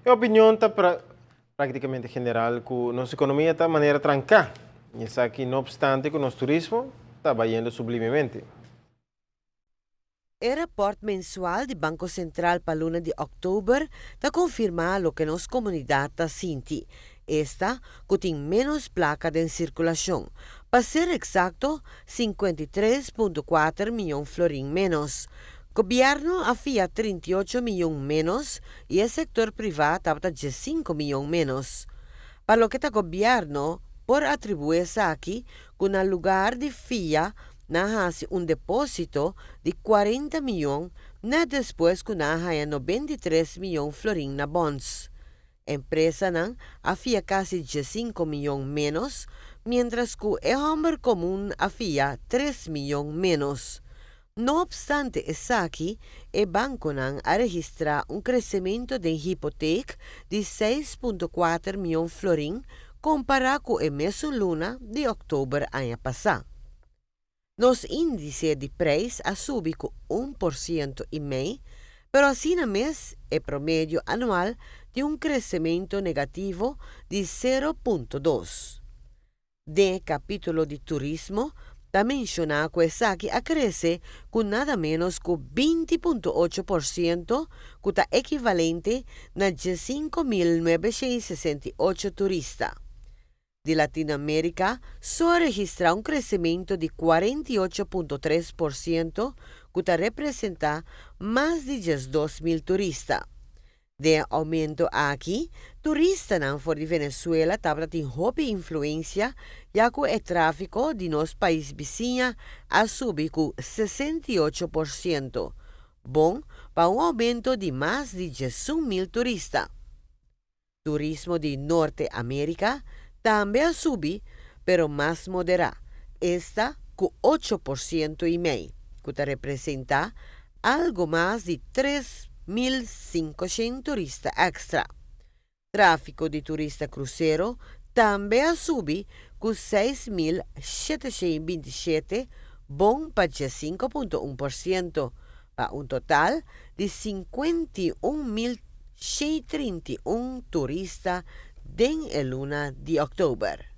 E opinion ta práktikamente general ku nos ekonomia ta manera tranká. I esaki no opstante ku nos turismo ta bayendo sublimemente. E rapòrt mensual di Banko Sentral pa luna di òktober ta konfirmá loke nos komunidat ta sinti, esta ku tin ménos plaka den sirkulashon, pa ser eksakto 53,4 mion florin ménos. Gobièrnu a fia 38 mion ménos i e sektor privá tabata 5 mion ménos. Pa loke ta gobièrnu, por atribuí esaki ku na lugá di fia nan a hasi un depósito di 40 mion na despues ku nan a haña 93 mion florin na bonds. Empresanan a fia kasi 5 mion ménos, mientras ku e hòmber komun a fia 3 mion ménos. No opstante esaki, e bankonan a registrá un kresementu di hipotek di 6,4 mion florin kompará ku e mesun luna di òktober aña pasá. Nos índise di preis a subi ku 1,5%, pero asina mes e promedio anual tin un kresementu negativo di 0,2. Den kapítulo di turismo, ta menshoná ku esaki a krese ku nada ménos ku 20,8%, ku ta ekivalente na 5.968 turista. Di Latinoamérika, so a registrá un kresementu di 48,3%, ku ta representá mas di 12 mil turista. Den e oumento aki, turistanan for di Venezuela tabatin hopi influensia, ya ku e tráfiko di nos pais bisiña a subi ku 68%, bon pa un oumento di mas di 11 mil turista. Turismo di Norteamérika tambe a subi, pero mas moderá, esta ku 8,5%, ku ta representá algu mas di 3.500 turista èkstra. Tráfiko di turista krusero tambe a subi ku 6.727, bon pa 5,1%, pa un total di 51.131 turista den luna di òktober.